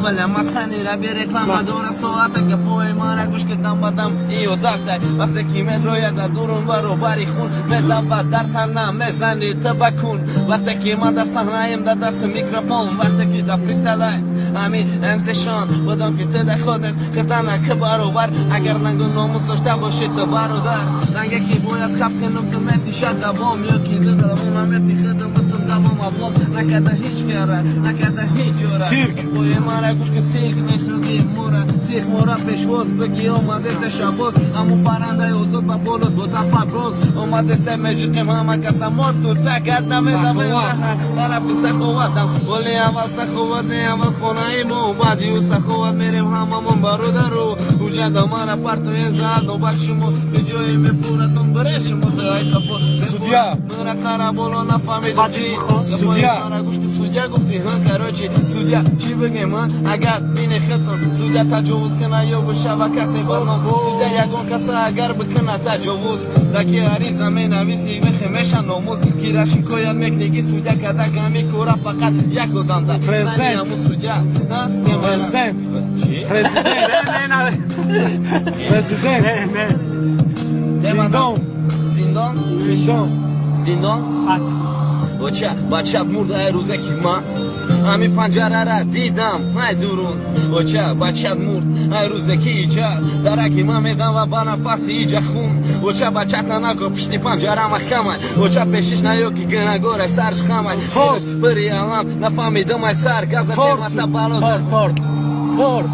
Валя масанира бе реклама дора соата гапои мара гӯш ки дам ба дам иёдатай. Вақте ки медрояд дар дурун баробари хун медава дар тана мезани ту ба кун. Вақте ки ман дар саҳнаем дар дасти микрофон, вақте ки дар фристайлай ами МСшон, будам ки ту дар худ нест хитана ки баробар. Агар нангу номус дошта бошӣ ту бародар, ранге ки бояд хаб кунам ту метиша давом, ё ки ту давом мети худам бутун давом аблом накарда ҳеҷ кара, накарда ҳеҷ ҷора. Сирк. Ой мара гӯш ки сирк мешуди мора, сирк мора пешвоз бигӣ омадеста шабоз, ҳамун паррандаи озод ба боло дода парвоз, омадеста меҷиқем ҳама каса мор турта гад намедавем тарафи саховатам, вале аввал саховат не аввал хонаи мо, баъди ӯ саховат мерем ҳамамон бародару уҷада мара партоен зад нобат шумо ҷое мефуратон бире шумо ай қафо. Судья. Мара қара боло нафаҳмидам чи. Судья. Мара гӯш ки судья гуфти ҳа, короче, судья чӣ бигем ҳа? Агар бине хитон судья таҷовуз кина ё бишава касе барном, судья ягон каса агар бикина таҷовуз, даки ариза менависи мехе меша номус, кира шикоят мекунӣ ки судья када гами кора фақат як одамда. Президент. Зани ҳамун судья ҳа? Президент. Чӣ? Президент. Не, не, Президент. не, не. Зиндон. Зиндон. Зиндон. Зиндон. Оча бачат мурд ай рӯзе ки ман ҳами панҷарара дидам ай дурун. Оча бачат мурд ай рӯзе ки иҷа дараки ман медам ва ба нафаси иҷа хун. Оча бачат нанаго пишти панҷара маҳкамай, оча пешиш наё ки гунагорай сарш хамай. Торт. Пири алам нафаҳмидам ай сар гап Торт. задемата бало. Торт, торт, торт.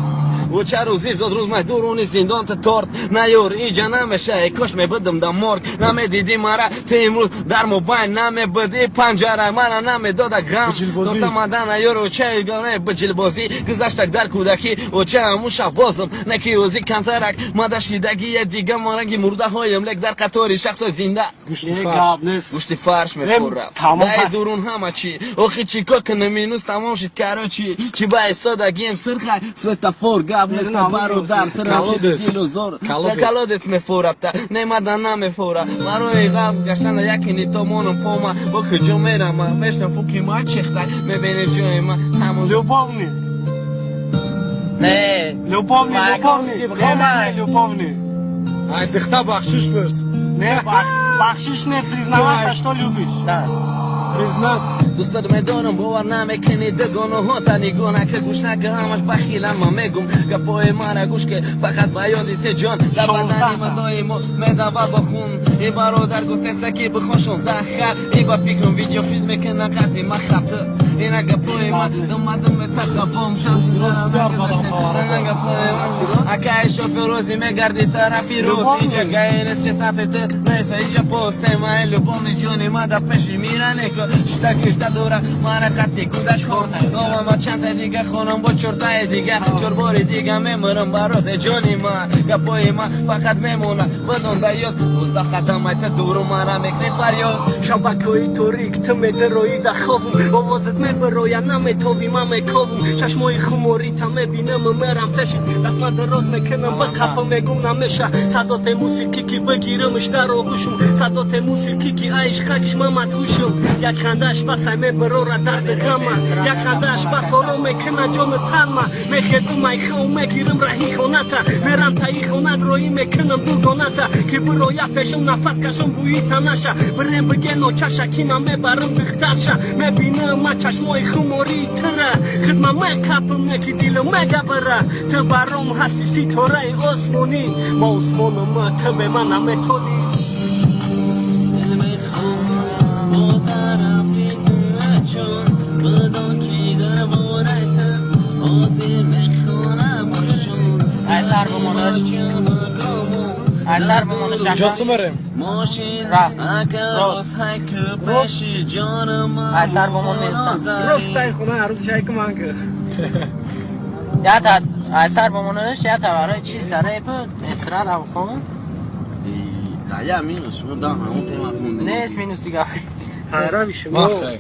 Оча рӯзи зод рӯз май дуруни зиндон та торт наёр иҷа намеша, э кош мебудам да морг, намедидӣ мара ту имрӯз дар мобайн намебуди панҷара мара намедода ғам. Биҷилбозӣ. Торта мада наёр оча горе биҷилбозӣ гузаштак дар кӯдакӣ, оча ҳамун шабозам неки ӯзи камтарак мада шидагие дига маранги мурдаҳоем, лек дар қатори шахсои зинда Гӯшти Не, фарш. гап нест. Гӯшти фарш мефурам. Тамом. Дай дурун ҳама чӣ охи чӣ ко кунам, минус тамом шид, короче, чӣ ба истодагием сирхай светофор гап нест бародар. Колодец. Дилозор. Колодец. Колодец мефурата немада намефура барои ғам гаштана якини то монам пома бо куҷо мерама мешнам фуки ма чехтай мебини ҷои ма ҳамон. Любовный. Не. Любовный, любовный. Маяковский, Не, не, не, любовный. Ай дихта бахшиш пурс. Не, бахшиш не, признавайся, что любишь. Да. Признат. Дӯстат медонам, бовар намекунӣ, дугонаҳота нигоҳ нака, гӯш нака, ҳамаш бахилан. Ман мегум гапҳои мара гӯш ке фақат ба ёди те ҷон дар бадани ма доимо медава бо хун. И бародар гуфтеста ки бихон 16 хар и ба фикрам видеофилм мекунам қати ма хаты ина гапҳои ма думадум метадавом. Акаи шофёр рӯзи мегарди тарафи рӯз, иҷа гаи нест, честнате ту нест, иҷа постема любовни ҷони ма да пеши миранеко шта гишта дора мара қати кудаш хон ма чанда дига хонам бо чортаи дига чорбори дига мемирам бароде ҷони ма гапҳои ма фақат мемона бидон да ёд 19 қадам айта дуру мара мекунӣ фарёд. Шабакҳои торик ту медароӣ да хобум, овозат мебароя, наметовӣ, ман мековум. Чашмои хуморита мебинам, мерам пешит, дастма дароз мекунам, ба қафа мегум намеша. Садоте мусиқӣ ки бигирамш дар оғӯшум, садоте мусиқӣ ки аиш хакш ма мадҳушум. Як хандааш басай мебарора дарди ғама, як хандааш бас ором мекуна ҷону танма. Мехезум айхау, мегирам раҳи хоната, мерам таи хонат, роӣ мекунам дугоната, ки бироя пешум, нафас кашом бӯи танаша. Бирем бигено чаша ки ман мебарам духтарша. Мебинам ма чашмои хумории тира, хидма меқапам, неки дилам мегабара. Ту баром ҳасти ситораи осмонӣ, ма осмонам, ту бе ман наметонӣ. Дил мехоҳад бо тарафи ту ҷон, бидон ки дар бораи ту ҳозир мехонам шон. Ай сар бимонаш. Ай сар бимонаш. Куҷо сумарем? Мошин Ра. агар Рост. рост ҳайки пеши ҷонам. Ай сар бимон меистам. Рост ай хона арӯз шайки ман ки. Я та ай сар бимонаш, я та барои чиз дар реп эстрада хон. Я минус шумо да ҳамон тема хонди. Нест минус дига. Ҳайрави шумо. Махай.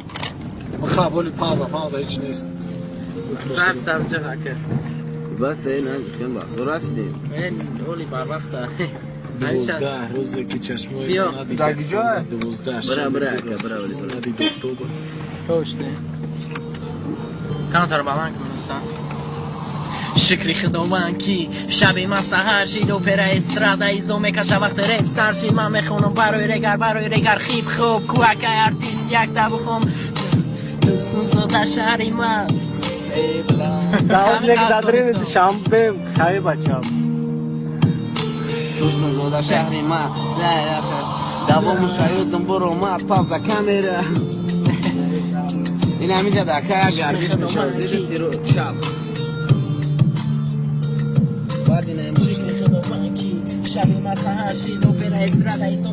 Маха боли пауза, пауза ҳеч нест. Саб саб ҷаға кар. Бас эй на хем ба расидем. Мен оли барвақта. 12 рӯзе ки чашмои Биё. надид. Дар куҷое? 12. Бра, бра, ака, бра, Чашмои бра. надид офтоба. Точно. Кантар баланд кун. Шукри Худованд, ки шаби ман саҳар шид, опера эстрада изо мекаша. Вақте реп сар шид, ман мехонам барои регар, барои регар хип хоп куакай артист якта бухом. Турсунзода, шаҳри ман. Давом лек дадрини Душанбе хай бачам. Турсунзода, шаҳри ман, давому шаёдам буромад, пауза, камера. Ин ҳаминҷа дар кая гардиш мешавад, зери сиру чап. Баъд ин Шукри Худованд, ки шаби ман саҳар шид, опера эстрада изо.